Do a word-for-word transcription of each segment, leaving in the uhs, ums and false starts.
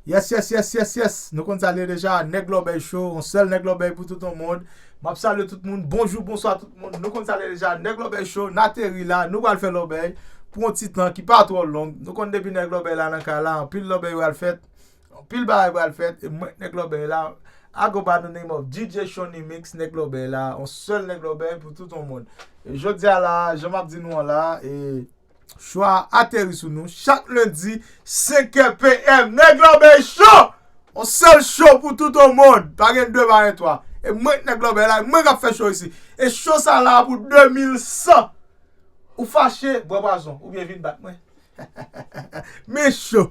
Yes, yes, yes, yes, yes. Nou konn sa l ye deja. Nèg Lòbèy Show, yon sèl Nèg Lòbèy pou tout yon mond. M ap salye tout moun. Bonjou, bonswa tout moun. Nou konn sa l ye deja. Nèg Lòbèy Show, n ateri la. Nou pral fè lòbèy pou yon ti tan ki pa twò long. Nou konn depi Nèg Lòbèy la nan kay la, anpil lòbèy pral fèt. Anpil bagay pral fèt. E mwen, Nèg Lòbèy la. I go by the name of D J Shonny Mix, Nèg Lòbèy la. Yon sèl Nèg Lòbèy pou tout yon mond. E jodi a la, jan m ap di nou an la, e Show a ateri sou nou chak lendi, senk è P M. Nèg Lòbèy Show! Yon sèl show pou tout yon mond. Pa gen de, pa gen twa. E mwen k Nèg Lòbèy la, e mwen k ap fè show isi. E show sa la pou de mil san. Ou fache, bwè pwazon, oubyen vin bat mwen. Men show.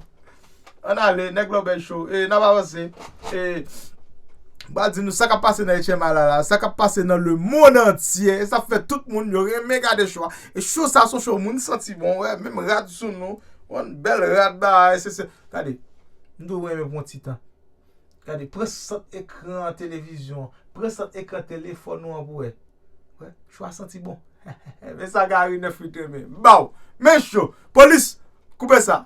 Ann ale, Nèg Lòbèy Show. E n ap avanse. E m pral di nou sa k ap pase nan H M I la la, sa k ap pase nan lemonn antye. E sa fè tout moun yo renmen gade show a. E show sa se yon show moun santi bon, wè, menm rad sou nou. Yon bèl rad bagay, se, se. Gade, m tou renmen pran ti tan. Gade, pran sant ekran televizyon, pran sant ekran telefòn ou an pou wè. Wè, show a santi bon. Men sa Gary nèf uit renmen. Baw! Men show! Polis! Koupe sa!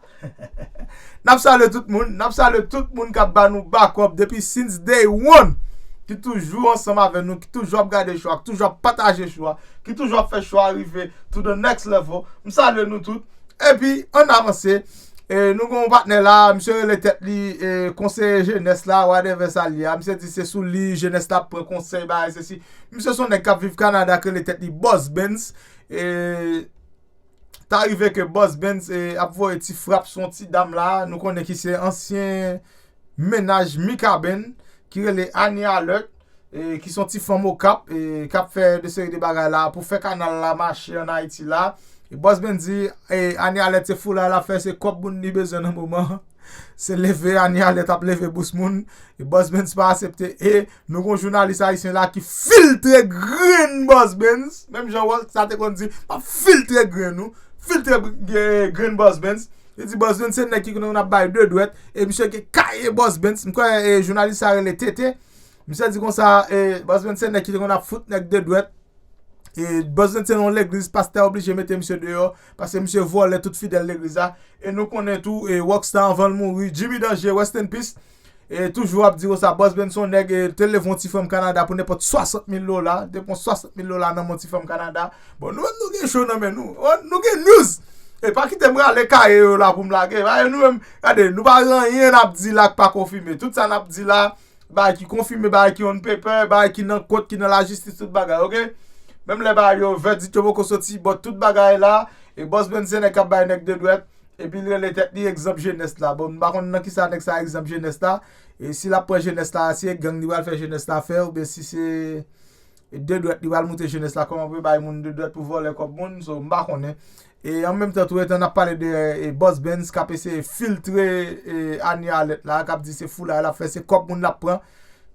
N ap salye tout moun, n ap salye tout moun k ap ba nou backup depi since day one, ki toujou ansanm avè nou, ki toujou ap gade show a, ki toujou ap pataje show a, ki toujou ap fè show a rive to the next level. M salye nou tout. Epi, ann avanse. E, nou gen yon patnè la, misye rele tèt li, e, konseye jenès la, whatever sa l ye a. Misye di se sou li jenès la ap pran konsèy, bagay sesi. Misye se yon nèg k ap viv Kanada, k rele tèt li Boss Benz. E, ta rive ke Boss Benz, e, ap voye ti frap sou yon ti dam la, nou konnen ki se ansyen mennaj Mikaben, ki rele Annie Alert, e, ki se yon ti fanm Okap, e, k ap fè de seri de bagay la pou fè kanal la mache ann Ayiti la. E Boss Benz di, e, Annie Alert se foulay l ap fè, se kòb moun li bezwen nan moman. Se leve Annie Alert ap leve bous moun. E Boss Benz pa aksepte. E nou gen yon jounalis ayisyen la ki filtre grenn Boss Benz. Menm jan Rockstar te konn di, m ap filtre grenn ou. Filtre grenn Boss Benz. Li di Boss Benz se nèg ki konn ap bay de dwèt. E misye gen kaye Boss Benz. M kwè, e, jounalis sa rele Tete. Misye di konsa, e, Boss Benz se nèg ki te konn ap fout nèg de dwèt. E Boss Benz se nan yon legliz, pastè oblije mete misye deyò, paske misye vòlè tout fidèl legliz la. E nou konnen tou, e, Rockstar anvan l mouri, Jimmy Danger, rest in peace. E toujou ap di konsa, Boss Benz se yon nèg, e, te leve yon ti fanm Kanada pou nenpòt swasant mil dola, te pran swasant mil dola nan men yon ti fanm Kanada. Bon, nou menm nou gen show nan men nou. Nou gen news. E pa kite m rale kaye yo la pou m lage. Paske nou menm, gade, nou pa gen anyen n ap di la k pa konfime. Tout sa n ap di la, bagay ki konfime, bagay ki on paper, bagay ki nan kot, ki nan lajistis, tout bagay, oke? Menm lè bagay yo, vèdik yo poko soti, but tout bagay la, e Boss Benz se nèg k ap bay nèg de dwèt, epi l rele tèt li egzanp jenès la. Bon, m pa konn nan kisa nèg sa egzanp jenès la, e si l ap pran jenès la, si e gang li pral fè jenès la fè, oubyen si se de dwèt li pral montre jenès la kòman pou yo bay moun de dwèt pou vòlè kòb moun, so, m pa konnen. E an menm tan tou, etan n ap pale de, e, Boss Benz k ap eseye filtre, e, Annie Alert la, k ap di se foulay l ap fè, se kòb moun l ap pran,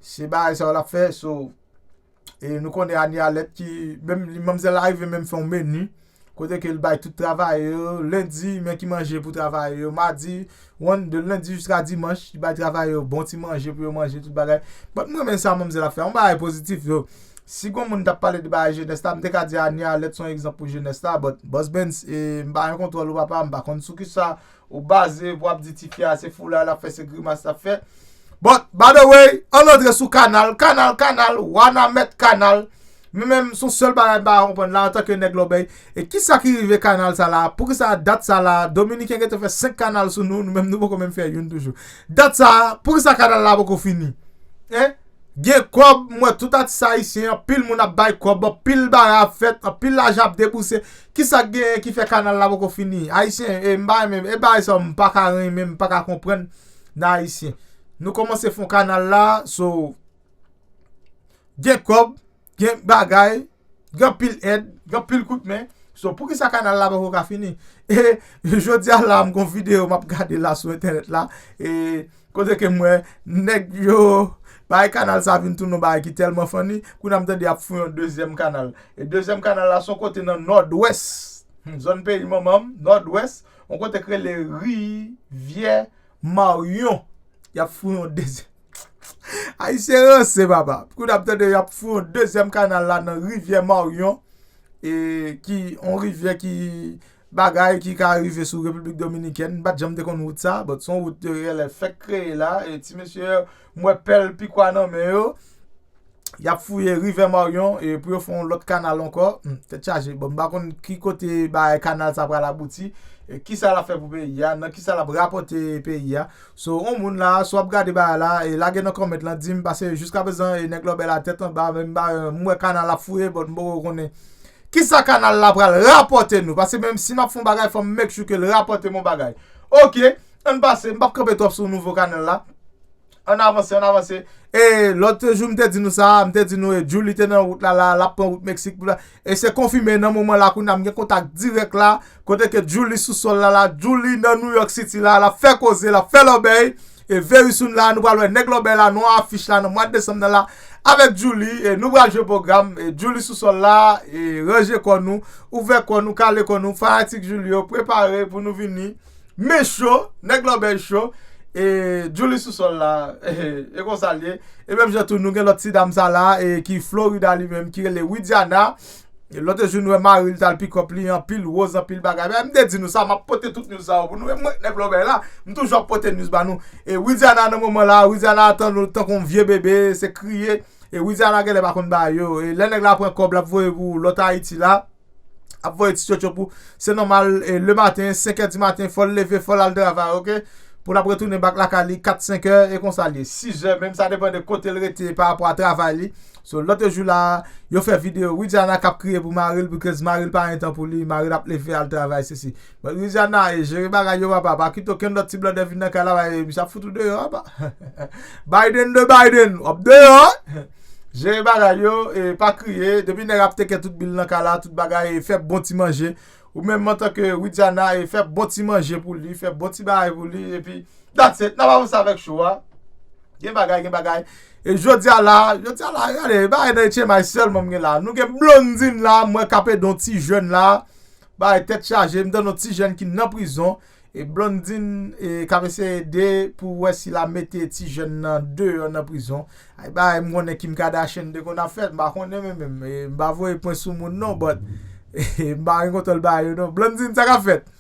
se bagay sa yo l ap fè, so, e nou konnen Annie Alert ki, menm li, manmzèl la rive menm fè yon meni, kote ke l bay tout travayè yo, lendi, men ki manje pou travayè yo, madi, one, de lendi jiska dimanch, li bay travayè yo bon ti manje pou yo manje, tout bagay. But m renmen sa manmzèl ap fè, yon bagay pozitif, yo. Si gon moun t ap pale de bagay jenès la, m te ka di Annie Alert se yon egzanp pou jenès la, but Boss Benz, e, m pa gen kontwòl ou papa, m pa konn sou kisa ou baze pou ap di tifi a se foulay l ap fè, se grimas l ap fè. But, by the way, ann antre sou kanal, kanal, kanal, Wanament kanal. Men menm, se yon sèl bagay m pa ka konprann la, antanke nèg lòbèy. E kisa ki rive kanal sa la? Poukisa dat sa la, Dominiken gentan fè senk kanal sou nou, nou menm nou poko menm fè youn toujou. Dat sa, poukisa kanal la poko fini? Hein? Gen kòb, m wè tout atis ayisyen, anpil moun ap bay kòb, anpil bagay ap fèt, anpil lajan ap debouse. Kisa k genyen ki fè kanal la poko fini? Ayisyen, e m pa renmen, e bagay sa yo m pa ka renmen, m pa ka konprann nan ayisyen. Nou kòmanse fè yon kanal la, so, gen kòb, gen bagay, gen anpil èd, gen anpil kout men. So, poukisa kanal la poko ka fini? E jodi a la, m gon videyo m ap gade la sou entènèt la. E kote ke m wè, nèg yo, bagay kanal sa vin tounen yon bagay ki tèlman funny, kounye a m tande y ap fè yon dezyèm kanal. E dezyèm kanal la, se yon kote nan Nòdwès, hmm, zòn peyi manman m, Nòdwès, yon kote k rele Rivyè Maryon. Y ap fè yon dezyèm. Ayisyen ranse, papa. Kounye a m tande y ap fè yon dezyèm kanal la nan Rivyè Maryon, e ki, yon rivyè ki bagay ki ka rive sou Repiblik Dominikèn. M pa t janm te konn wout sa, but se yon wout yo genlè fèk kreye la. E ti mesye, m wè pèl pikwa nan men yo. Y ap fouye Rivè Maryon e pou yo fè yon lòt kanal ankò. Hmm, tèt chaje. Bon, m pa konn ki kote bagay kanal sa pral abouti. E kisa l ap fè pou peyi a, nan kisa l ap rapòte peyi a. So, yon moun la, si w ap gade bagay la, e lage nan comment lan, di m, paske jiskaprezan, e nèg lòbèy la tèt anba, men m pa, m wè kanal ap fouye, but m poko konnen kisa kanal la pral rapòte nou. Paske menm si m ap fè yon bagay, fò m make sure ke l rapòte m yon bagay. Ok, ann pase, m p ap kanpe twòp sou nouvo kanal la. Ann avanse, ann avanse. E lòt jou, m te di nou sa, m te di nou, e Djouly te nan wout la, la, l ap pran wout Meksik pou la. E se konfime nan moman la, kounye a, m gen kontak dirèk la, kote ke Djouly sou sòl la, la, Djouly nan New York City la, l ap fè koze, l ap fè lòbèy. E very soon la, nou pral wè nèg lòbèy la, nou afich la, nan mwa desanm nan la, avèk Djouly, e nou pral jwe pwogram, e Djouly sou sòl la, e ranje kò nou, ouvè kò nou, kale kò nou, fanatik Djouly yo, prepare pou nou vini. Men cho, nèg lòbèy cho, e Djouly sou sòl la, e konsa l ye. E menm jan tou, nou gen lòt ti dam sa la, e ki Florida li menm, ki rele Widiana. E lòt jou nou wè mari l t al pick up li, anpil woz, anpil bagay. Men m te di nou sa, m ap pote tout news sa yo pou nou. E mwen, nèg lòbèy la, m toujou ap pote news ba nou. E Widiana nan moman la, Widiana tankou, tankou yon vye bebe, se kriye. E Widiana genlè pa konn bagay yo. E lè nèg la pran kòb, l ap voye pou lòt Ayiti la. Ap voye ti tchotcho pou. Se nòmal, e lematen, senk è di maten, fò l leve, fò l al travay, ok? Pou l ap retounen back lakay li kat, senk è, e konsa l ye. Sis è, menm sa depann de kote l rete pa rapò a travay li. So, lòt jou la, yo fè videyo, Widiana k ap kriye pou mari l, because mari l pa gen tan pou li, mari l ap leve al travay, sesi. But Widiana, e jere bagay yo, papa, pa kite okenn lòt ti blòdè vin nan kay la, bay, misye ap fout ou deyò, papa. Biden de Biden, w ap deyò. Jere bagay yo, e pa kriye, depi nèg ap teke tout bil nan kay la, tout bagay, e fè bon ti manje. Ou menm antanke Widiana, e fè bon ti manje pou li, fè bon ti bagay pou li, epi that's it, n ap avanse avèk show a. Gen bagay, gen bagay. E jodi a la, jodi a la, gade, bagay nan H M I sèlman m gen la. Nou gen Blondine la, mwen k ap ede yon ti jèn la. Bagay tèt chaje, m tande yon ti jèn ki nan prizon. E Blondine, e, k ap eseye ede pou wè si l a mete ti jèn nan deyò nan prizon. Ay, bagay m konnen Kim Kardashian te konn ap fè, m pa konnen men menm. E, m pa voye pwen sou moun non, but e, m pa gen kontwòl bagay yo non. Blondine, sa k ap fèt?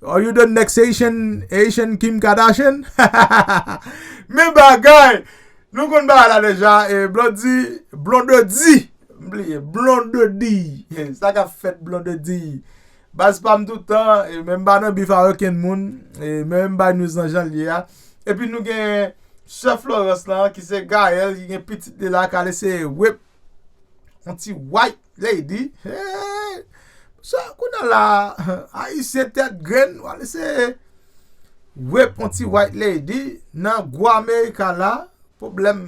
Are you the next Haitian, Haitian Kim Kardashian? Men bagay! Nou konn bagay la deja, e, Blondie, Blondedy. M bliye, Blondedy. Sa k ap fèt, Blondedy? Baz pa m toutan, e, men m pa nan bif a okenn moun, e, men m bay news lan jan l ye a. Epi nou gen sè Florence lan, ki se Gaëlle, ki gen pitit li la, k al eseye rape yon ti white lady. Hey! Sa, kounye a la, Ayisyen tèt grenn, w al eseye rape yon ti white lady nan gwo Amerika la. Pwoblèm,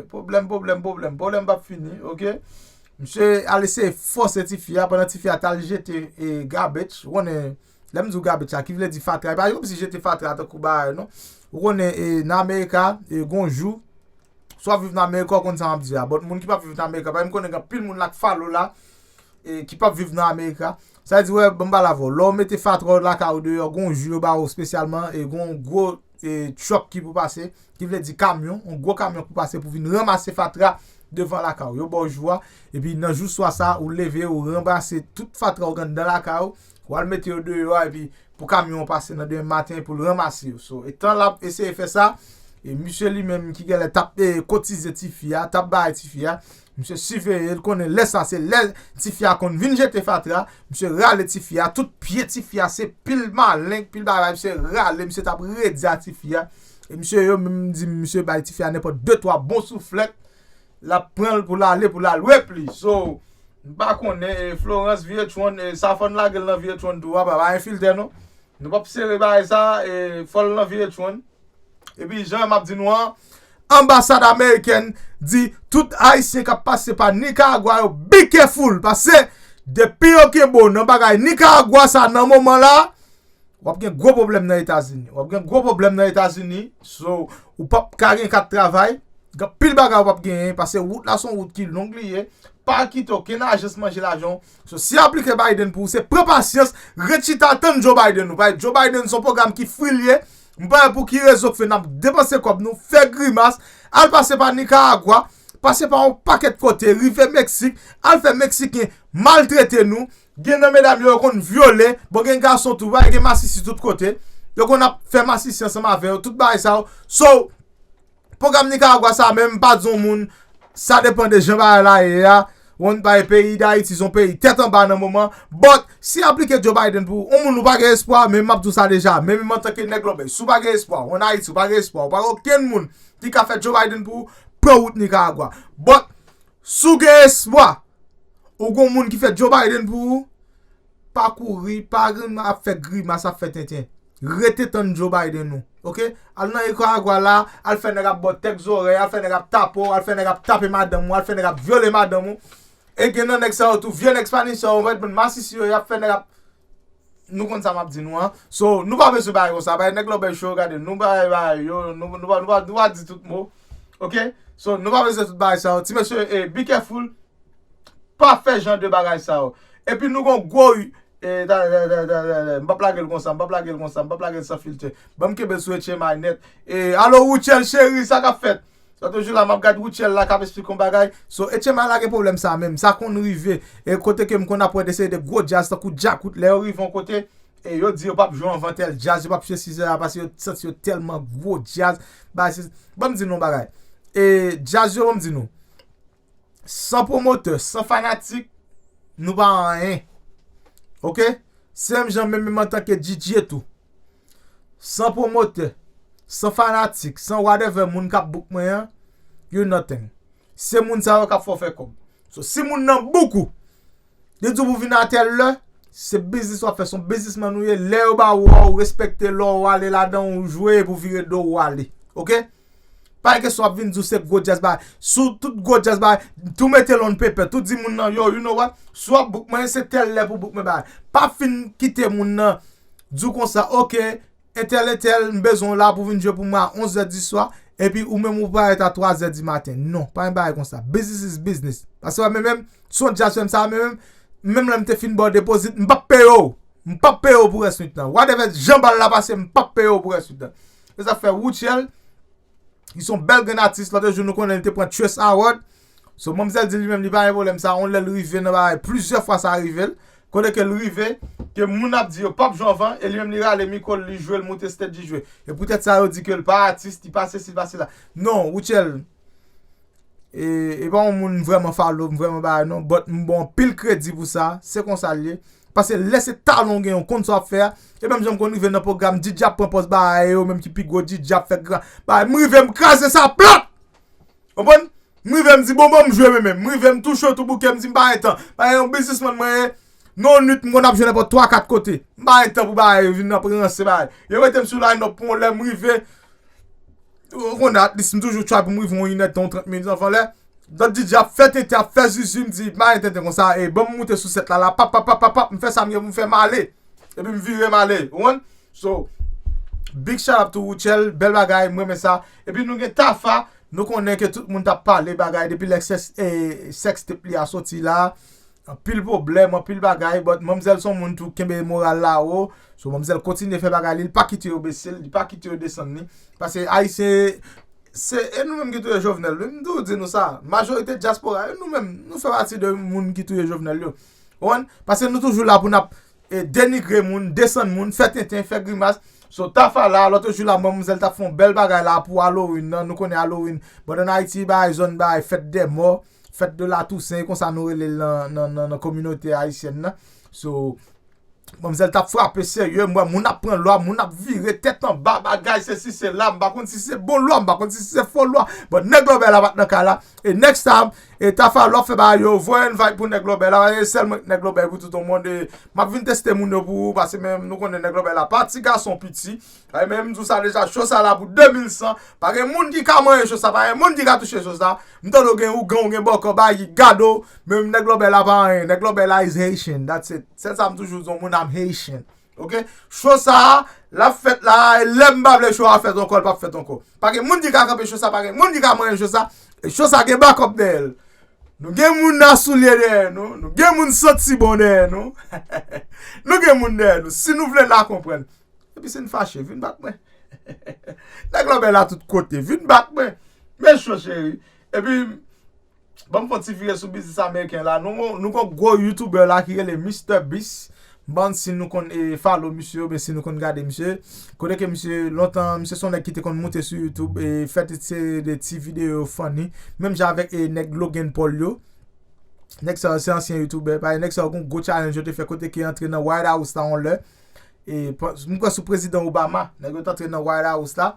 pwoblèm, pwoblèm, pwoblèm. Pwoblèm p ap fini, ok? Misye al eseye fòse tifi a, pandan tifi a t al jete, e, garbage. Ou konnen, lè m di w garbage la, ki vle di fatra. E pa kòmsi jete fatra tankou bagay, non. Ou konnen, e, nan Amerika, e, gon jou, si w ap viv nan Amerika, w konn sa m ap di a. But moun ki p ap viv nan Amerika, paske m konnen gen anpil moun la k follow la, e, ki p ap viv nan Amerika. Sa vle di, wè, ban m pale avè w. Lè w mete fatra w lakay ou deyò, gon jou yo ba w espesyalman, e, gon gwo, e, truck ki pou pase, ki vle di kamyon, yon gwo kamyon pou pase pou vin ranmase fatra devan lakay ou. Yo ba w jou a, epi nan jou swa sa, ou leve, ou ranmase tout fatra ou gen anndan lakay ou, ou al mete yo deyò a, epi pou kamyon an pase nan demen maten pou l ranmase yo. So, etan l ap eseye fè sa, e misye li menm ki genlè t ap, e, kotize tifi a, t ap bay tifi a, misye siveye, l konnen lè sa se lè tifi a konn vin jete fatra, misye rale tifi a, tout pye tifi a, se pil maleng, pil bagay, misye rale, misye t ap redi a tifi a. E misye yo menm di misye bay tifi a nenpòt de twa bon souflèt, l ap pran l pou l ale, pou l al rape li. So, m pa konnen, e, Florence V H one, e, sa fò n lage l nan V H one tou, a, pa, pa gen filtè non. Nou p ap sere bagay sa, e, fò l nan V H one. Epi jan m ap di nou an, anbasad amerikèn di tout Ayisyen k ap pase pa Nicaragua yo, be careful, paske depi yo kenbe w nan bagay Nicaragua sa nan moman la, w ap gen gwo pwoblèm nan Etazini. W ap gen gwo pwoblèm nan Etazini. So, ou p ap ka gen kat travay. Gen anpil bagay ou p ap genyen, paske wout la se yon wout ki long li ye. Pa kite okenn ajans manje lajan w. So, si y aplike Biden pou ou, se pran pasyans, ret chita tann Joe Biden ou. Paske Joe Biden se yon pwogram ki fri l ye. M pa wè pou ki rezon k fè n ap depanse kòb nou, fè grimas, al pase pa Nicaragua, pase pa yon pakèt kote, rive Meksik, al fè Meksiken maltrete nou. Gen nan medam yo, yo konn vyole. Bon, gen gason tou, bay, gen masisi tout kote. Yo konn ap fè masisi ansanm avè yo, tout bagay sa yo. So, pwogram Nikaragwa sa, menm m pa di yon moun, sa depan de jan bagay la ye a. Yon bagay, peyi Dayiti se yon peyi tèt anba nan moman. But, si aplike Joe Biden pou ou, yon moun ou pa gen espwa, men m ap di w sa deja, men menm antanke nèg lòbèy, si w pa gen espwa, ou ann Ayiti, ou pa gen espwa, ou pa gen okenn moun ki ka fè Joe Biden pou ou, pran wout Nikaragwa. But, si w gen espwa, ou gon moun ki fè Joe Biden pou ou, pa kouri, pa gri-, ap fè grimas, ap fè tenten. Rete tann Joe Biden ou. Oke? Al nan Nikaragwa la, al fè nèg ap bò tèk zòrèy, al fè nèg ap tape w, al fè nèg ap tape madanm ou, al fè nèg ap vyole madanm ou. E gen nan nèg sa yo tou, vye nèg Spanish sa yo, ou mèt bann masisi yo, y ap fè nèg ap, nou konn sa m ap di nou an. So, nou pa bezwen bagay konsa, bagay nèg lòbèy cho, gade, nou bagay, bagay yo, nou, nou, pa- nou, pa- nou pa di tout mo. Oke? So, nou pa bezwen tout bagay sa yo. Ti mesye, eh, be careful. Pa fè jan de bagay sa yo. Epi nou gon gwo, eh, ta- ta- ta- ta- ta- ta- m p ap lage l konsa, m p ap lage l konsa, m p ap lage l san filtè. Ban m kenbe l sou H M I nèt. Eh, alo, Rutshelle cheri, sa k ap fèt? Sa toujou la, m ap gad Rutshelle la k ap esplike yon bagay. So, H M I la gen pwoblèm sa menm. Sa konn rive. E kote ke m konn ap wè de seri de gwo djaz, tankou Djakout, lè yo rive yon kote, e yo di yo p ap jwe anvan tèl djaz, yo p ap jwe si sa, paske yo santi yo tèlman gwo djaz. Bagay se, ban m di nou yon bagay. E djaz yo, ban m di nou. San pwomotè, san fanatik, nou pa anyen. Oke? Se menm jan menm, menm antanke D J tou. San pwomotè, san fanatik, san whatever moun k ap book mwen an, you nothing. Se moun sa yo k ap fè w fè kòb. So, si moun nan book ou, li di w pou vin a tèl lè, se biznis w ap fè, se yon biznismann ou ye, lè yo ba ou a, ou respekte, lè w ale ladan, ou jwe, epi w vire do w, ou ale. Oke? Pa gen kesyon w ap vin di w se gwo djaz bagay. Sou tout gwo djaz bagay, tou mete l on paper, tou di moun nan, yo, you know what? Si w ap book mwen, se tèl lè pou book mwen bagay. Pa fin kite moun nan di w konsa, oke, entèl, entèl, m bezwen w la pou vin jwe pou mwen a onz è di swa, epi ou menm ou parèt a twa è di maten. Non, pa gen bagay konsa. Business is business. Paske wè, men menm, si yon djaz fè m sa, men menm, menm lè m te fin ba w depozit, m p ap peye w. M p ap peye w pou rès nwit lan. Whatever, jan bal la pase, m p ap peye w pou rès nwit lan. E sa fè Rutshelle, li se yon bèl grenn atis. Lòt jou, nou konnen li te pran Trace Award. So, manmzèl di li menm, li pa gen pwoblèm sa. On lè l rive nan bagay, plizyè fwa sa rive l. Kote ke l rive, ke moun ap di yo p ap jwe anvan, e li menm li rale mikwo l, li jwe, l moute stage, li jwe. E poutèt sa, yo di ke l pa atis, li pa sesi, li pa sela. Non, Rutshelle, e, e pa yon moun m vrèman follow, m vrèman bagay non, but m ba w anpil kredi pou sa, se konsa l ye. Paske lè se talon w gen, w konn sa w ap fè a, e menm jan m konn rive nan pwogram, D J ap pran pòz bagay yo, menm ki pi gwo D J ap fè gran bagay, m rive, m kraze sa plat! Konprann? M rive, m di, bon, bon, m jwe men menm. M rive, m touche tou bouke, m di, m pa gen tan. Pa gen yon biznismann mwen ye. Non, nwit, m konn ap jwe nenpòt twa, kat kote. M pa gen tan pou bagay yo vin ap ranse bagay. Yo mete m sou line-up pou yon lè, m rive. Ou konnen, at least, m toujou try pou m rive yon inèdtan, yon trant minit anvan lè. Lòt D J ap fè tenten, ap fè zuzu, m di, m pa gen tenten konsa. E, ban m moute sou sèt la, la, pap, pap, pap, pap, pap, m fè sa m gen pou m fè, m ale. Epi m vire, m ale. Ou konprann? So, big shout out to Rutshelle, bèl bagay, m renmen sa. Epi nou gen Tafa, nou konnen ke tout moun t ap pale bagay depi lè sèks, eh, sèks tape li a soti la. Anpil pwoblèm, anpil bagay, but manmzèl se yon moun tou kenbe moral la wo. So, manmzèl kontinye fè bagay li, li pa kite yo bese l, li pa kite yo desann li. Paske Ayisyen, se, e nou menm ki touye Jovenel, wi, m toujou di nou sa. Majorite dyaspora, e nou menm, nou fè pati de moun ki touye Jovenel yo. Ou konprann? Paske nou toujou la pou n ap, e, denigre moun, desann moun, fè tenten, fè grimas. So, Tafa la, lòt jou la, manmzèl t ap fè yon bèl bagay la pou Halloween nan. Nou konnen Halloween, but an Ayiti, bagay zòn, bagay fèt dè mò, fèt de la Toussaint, e konsa nou rele l nan, nan, nan, nan kominote ayisyèn nan. So, manmzèl t ap frape serye, m wè moun ap pran lwa, moun ap vire tèt anba, bagay sesi sela, m pa konn si se bon lwa, m pa konn si se fo lwa, but nèg lòbèy la pa t nan kay la. E next time, e Tafa lè w ap fè bagay yo, voye invite pou nèg lòbèy la, e sèlman nèg lòbèy pou tout yon mond, e m ap vin teste moun yo pou ou, paske menm nou konnen nèg lòbèy la pa ti gason piti. Ay, men m di w sa deja, cho sa la pou de mil san. Pa gen moun ki ka manyen cho sa, pa gen moun ki ka touche cho sa. M tande w gen ougan, w gen bòkò, bagay ki gade w. Menm nèg lòbèy la pa anyen. Nèg lòbèy la is Haitian. That's it. Sèl sa m toujou di yon moun, I'm Haitian. Oke? Cho sa a, l ap fèt la, e lè m pa vle cho a fèt ankò, l p ap fèt ankò. Pa gen moun ki ka kanpe cho sa, pa gen moun ki ka manyen cho sa. E cho sa gen backup dèyè l. Nou gen moun nan soulye dèyè nou. Nou gen moun santi bon dèyè nou. Nou gen moun dèyè nou. Si nou vle n a konprann. Epi si n fache, vin bat mwen. Nèg lòbèy la tout kote, vin bat mwen. Men cho cheri. Epi, Ban m fè yon ti vire sou biznis ameriken la. Nou, nou gon gwo YouTuber la ki rele MrBeast. Ban si nou konn e follow misye, oubyen si nou konn gade misye. Kote ke misye, lontan, misye se yon nèg ki te konn moute sou YouTube e fè ti, se de ti videyo funny. Menm jan avèk e nèg Logan Paul yo. Nèg sa yo se ansyen YouTuber. Paske nèg sa yo gon gwo challenge yo te fè kote ke antre nan White House la yon lè. E, pa- m kwè sou prezidan Obama, nèg yo t antre nan White House la.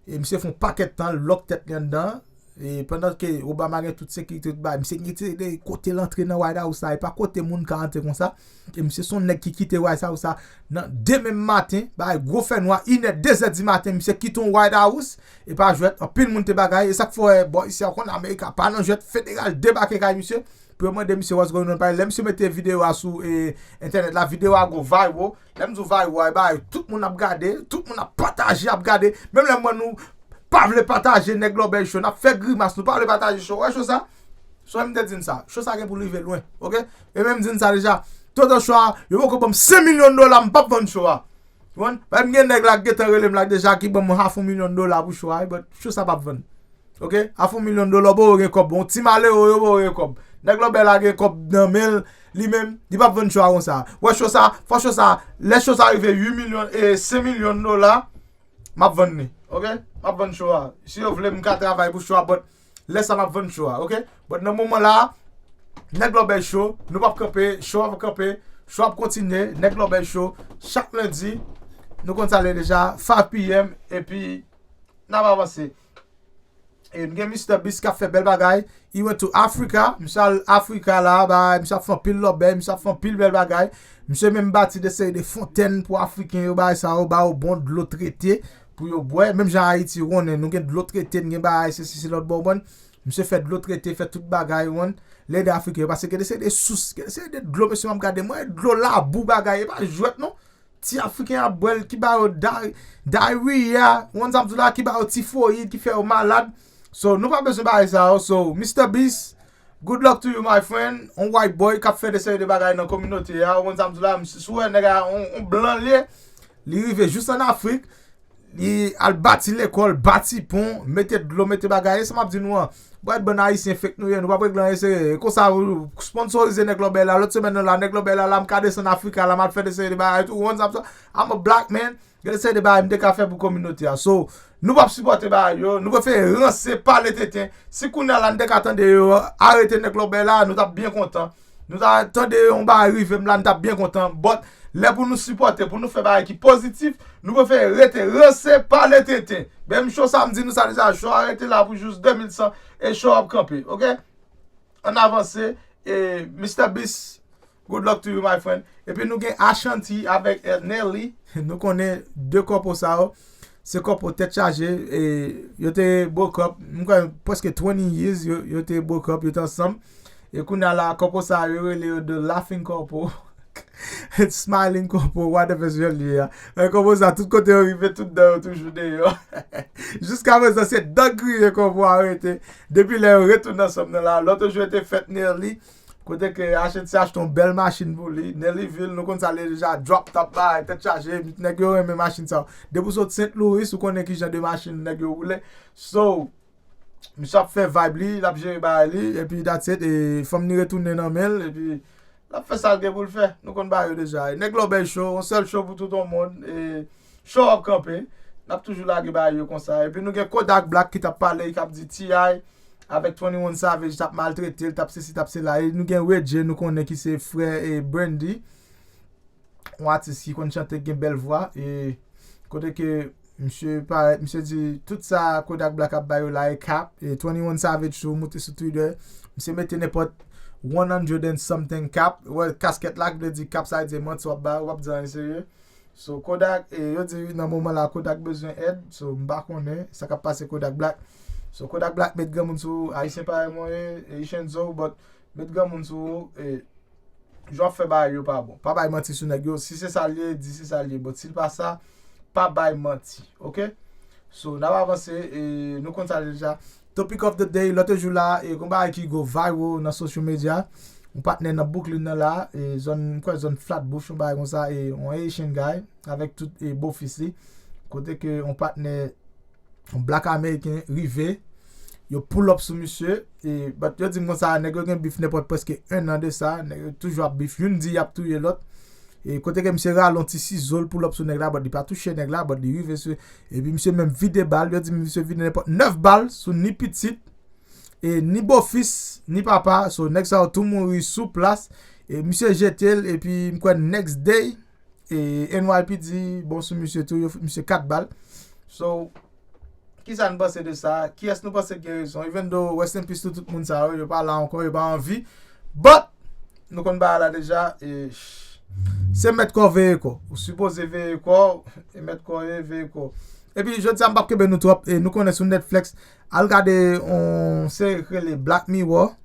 E misye fè yon pakèt tan, lòk tèt li anndan. E pandan ke Obama gen tout sekirite, tout bagay, misye gen de kote l antre nan White House la, e pa kote moun ka antre konsa. E misye se yon nèg ki kite White House la nan demen maten, bagay gwo fè nwa, inè, dezè di maten, misye kite yon White House, e pa jwèt, anpil moun te bagay, e sa k fè, bò, isi a, w konn Amerika pa nan jwèt, federal debake kay misye, pou yo mande misye what's going on, paske lè misye mete videyo a sou e, entènèt la, videyo a go viral, lè m di w viral, e bagay, tout moun ap gade, tout moun ap pataje, ap gade, menm lè mwen nou pa vle pataje nèg Lòbèy Show, n ap fè grimas, nou pa vle pataje show, wè show sa, sou m te di n sa, show sa gen pou l rive lwen, oke, e menm di n sa deja, tout show a, yo poko ban m senk milyon dola, m p ap vann show a, ou konprann, paske m gen nèg la k gentan rele m la deja ki ban m half yon milyon dola pou show a, but show sa p ap vann. Oke? Half yon milyon dola, w poko gen kòb. Yon ti malere, yo poko gen kòb. Nèg Lòbèy la gen kòb nan men l, li menm, li p ap vann show a konsa. Wè show sa, fò show sa, lè show sa rive uit milyon, e senk milyon dola, m ap vann li. Oke? M ap vann show a. Si yo vle, m ka travay pou show a, but lè sa m ap vann show a, oke? But nan moman la, nèg Lòbèy Show, nou p ap kanpe, show ap kanpe, show ap kontinye, nèg Lòbèy Show, chak lendi, nou konn sa l ye deja, five p.m., epi n ap avanse. E nou gen MrBeast k ap fè bèl bagay. He went to Africa. Misye al Afrika la, bay, misye ap fè anpil lòbèy, misye ap fè anpil bèl bagay. Misye menm bati de seri de fontèn pou Afriken yo, bay sa yo, ba yo bon dlo trete pou yo bwè. Menm jan Ayiti, ou konnen, nou gen dlo trete, nou gen bagay, se si, se lòt bò, ou konprann. Misye fè dlo trete, fè tout bagay, ou konprann. Lè de Afriken yo, paske gen de seri de sous, gen de seri de dlo, mesye, m ap gade, mwen, dlo labou bagay, e pa jwèt, non. Ti Afriken ap bwè l, ki ba yo di-, diarrhea, ou konn sa m di w la, ki ba yo tifoyid, ki fè yo malad. So, nou pa bezwen bagay sa yo. So, MrBeast, good luck to you, my friend. On white boy k ap fè de seri de bagay nan kominote a, ou konn sa m di w la, misye, si w wè nèg a, on, on blan l ye, li rive jis ann Afrik, li al bati lekòl, bati pon, mete dlo, mete bagay, e sa m ap di nou an. Bwè, bann Ayisyen fake nou ye, nou p ap regle anyen serye. E konsa, ou sponsorize nèg Lòbèy la, lòt semèn nan la, nèg Lòbèy la, la, m ka desann Afrika, la, m al fè de seri de bagay tou, ou konn sa m di w, I'm a black man, gen de seri de bagay m te ka fè pou kominote a. So, nou p ap sipòte bagay yo, nou prefere ranse, pale tenten. Si kounye a la, n te ka tande yo arete nèg Lòbèy la, nou t ap byen kontan. Nou ta tande yon bagay rive m la, n t ap byen kontan. But, lè pou nou sipòte, pou nou fè bagay ki pozitif, nou prefere rete ranse, pale tenten. Menm show sa m di nou sa deja, show a rete la pou jous de mil san e show ap kanpe, oke? Ann avanse, e MrBeast, good luck to you, my friend. Epi nou gen Ashanti avèk, eh, Nelly. Nou konnen de kòpo sa yo. Se kòpo tèt chaje, e yo te broke up, m kwè prèske twenty years yo, yo te broke up, yo te ansanm. E kounye a la, kòpo sa yo rele yo The Laughing Couple. Smiling Couple, whatever jan l ye a. Men kòpo sa, tout kote yo rive, tout dan yo toujou deyò. Jiska prezan, se dan griyen kòpo a rete. Depi lè yo retounen ansanm nan la, lòt jou te fèt Nelly. Kote ke Ashanti achte yon bèl machin pou li. Nellyville, nou konn sa l ye deja, drop top, bay, tèt chaje, nèg yo renmen machin sa yo. Depi w sot Sent Louis, ou konnen ki jan de machin nèg yo woule. So, misye ap fè vibe li, l ap jere bagay li, epi that's it, e fanm ni retounen nan men l, epi l ap fè sa l gen pou l fè. Nou konn bagay yo deja. E nèg Lòbèy Show, yon sèl show pou tout yon mond, e show ap kanpe. N ap toujou lage bagay yo konsa. Epi nou gen Kodak Black ki t ap pale, ki ap di T I avèk twenty-one Savage t ap maltrete l, t ap sesi, t ap sela. E nou gen Ray J, nou konnen ki se frè e Brandy. Yon atis ki konn chante, ki gen bèl vwa. E kote ke misye parèt, misye di tout sa Kodak Black ap ba yo la e kap. E twenty-one Savage tou moute sou Twitter. Misye mete nenpòt one hundred and something kap. Wè, kaskèt la, ki vle di kap, sa vle di manti w ap bay, w ap di anyen serye. So, Kodak, e, yo di nan moman la, Kodak bezwen èd. So, m pa konnen sa k ap pase Kodak Black. So, Kodak Black met granmoun sou ou, Ayisyen parèy mwen ye, e Ichenzo, but met granmoun sou ou, e, jan w ap fè bagay yo pa bon. Pa bay manti sou nèg yo. Si se sa l ye, di se sa l ye. But si l pa sa, pa bay manti. Oke? So, n ap avanse, e, nou konn sa deja. Topic of the day, lòt jou la, e, gon bagay ki go viral nan social media. Yon patnè nan Brooklyn nan la, e, zòn, m kwè zòn Flatbush, yon bagay konsa, e, yon Haitian guy, avèk tout, e, bofis li. Kote ke yon patnè, yon black American rive, yo pull up sou misye. E, but yo di m konsa, nèg yo gen bif nenpòt prèske en an de sa, nèg yo toujou ap bif, youn di y ap touye lòt. E kote ke misye rale yon ti sizo, l pull up sou nèg la, but li pa touche nèg la, but li rive sou, epi misye menm vide bal, yo di misye vide nenpòt nèf bal sou ni pitit, e ni bofis, ni papa, so nèg sa yo tou mouri sou plas, e misye jete l, epi m kwè next day, e N Y P D bon sou misye tou, yo fout misye kat bal. So, kisa n panse de sa? Kiyès nou panse ki gen rezon? Even though, rest in peace to tout moun sa yo, yo pa la ankò, yo pa anvi. But, nou konn bagay la deja, e, se mèt kò veye kò. Ou sipoze veye kò, e mèt kò ye, veye kò. Epi, jodi a, m p ap kenbe nou twòp, e nou konnen sou Netflix, al gade yon seri ki rele Black Mirror.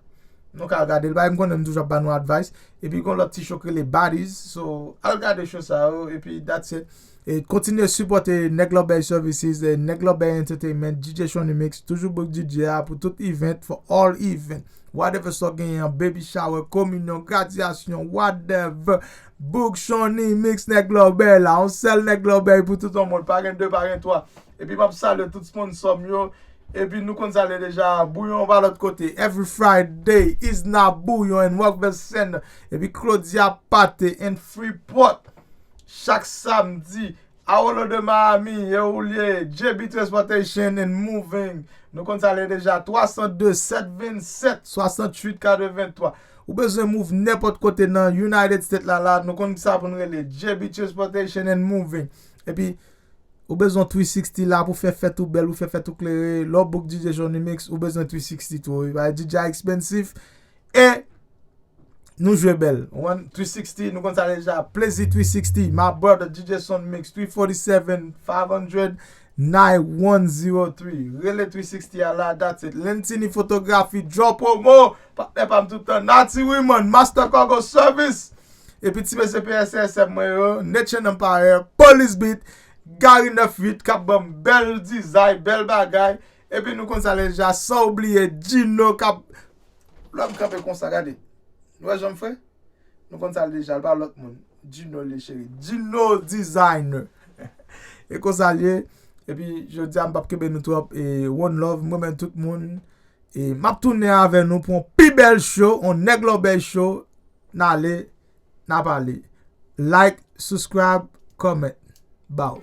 Nou ka al gade l, bagay m konnen m toujou ap ba nou advice. Epi gon lòt ti show ki rele Baddies. So, al gade show sa yo, epi that's it. E kontinye sipòte Nèg Lòbèy Services, e Nèg Lòbèy Entertainment, D J Shonny Mix, toujou book D J a pou tout event, for all event. Whatever sa w genyen an, baby shower, kominyon, gradyasyon, whatever. Book Shonny Mix, Nèg Lòbèy la, yon sèl Nèg Lòbèy pou tout yon moun, pa gen de, pa gen twa. Epi m ap salye tout sponsò m yo. Epi nou konn sa l ye deja, Bouyon pa lòt kote. Every Friday, Isna Bouyon and Rockville Center. Epi Claudia Pate and Freeport. Chak samdi, Awolo de Miami, e ou l ye, J B Transportation and Moving. Nou konn sa l ye deja, twa san de, sèt vennsèt, swasanntuit katrevenntwa. Ou bezwen move nenpòt kote nan United States la, la, nou konn sa pou n rele, J B Transportation and Moving. Epi, ou bezwen three sixty la pou fè fèt ou bèl, ou fè fèt ou klere. Lè w book D J Shonny Mix, ou bezwen three sixty tou. Wi, bagay D J a expensive. E nou jwe bèl. One three sixty, nou konn sa deja. Plezi three sixty, my brother D J Sound Mix, three forty-seven, five hundred, nine one zero three. Rele three sixty a la, that's it. Lentini Fotografi, Draw Promo, patnè pa m tout tan, Nati Wiman, Master Cargo Service. Epi ti mesye P S S M mwen yo, Nature Empire, Police Beat, Gary nèf uit k ap ban m bèl dizay, bèl bagay. Epi nou konn sa deja, san oubliye Gino k ap, lè m kanpe konsa, gade. Nou wè jan m fè? Nou konn sa deja, l pa lòt moun. Gino l ye cheri. Gino Designer. E konsa l ye. Epi jodi a m p ap kenbe nou twòp. E one love, m renmen tout moun. E m ap tounen avè nou pou yon pi bèl show, yon Nèg Lòbèy show. N ale, n ap ale. Like, subscribe, comment. Bow.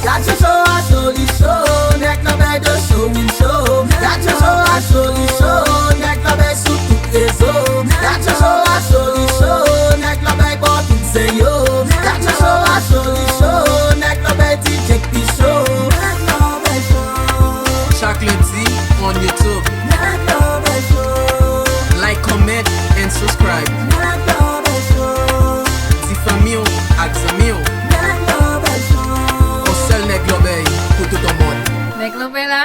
Gad show show a soli show, Nèg Lòbèy de show, win show. Gad show show a soli show, Nèg Lòbèy sou tout rezo. Gad show show a soli show, Nèg Lòbèy bò tout zen yo. Gad show show a soli show, Nèg Lòbèy D J k pi cho. Nèg Lòbèy show. Chak lendi on YouTube. Nèg Lòbèy show. Like, comment and subscribe. Nèg Lòbèy show. Di fanmi w ak zanmi w. Nèg Lòbèy show. On sèl Nèg Lòbèy pou tout on mond. Nèg Lòbèy la.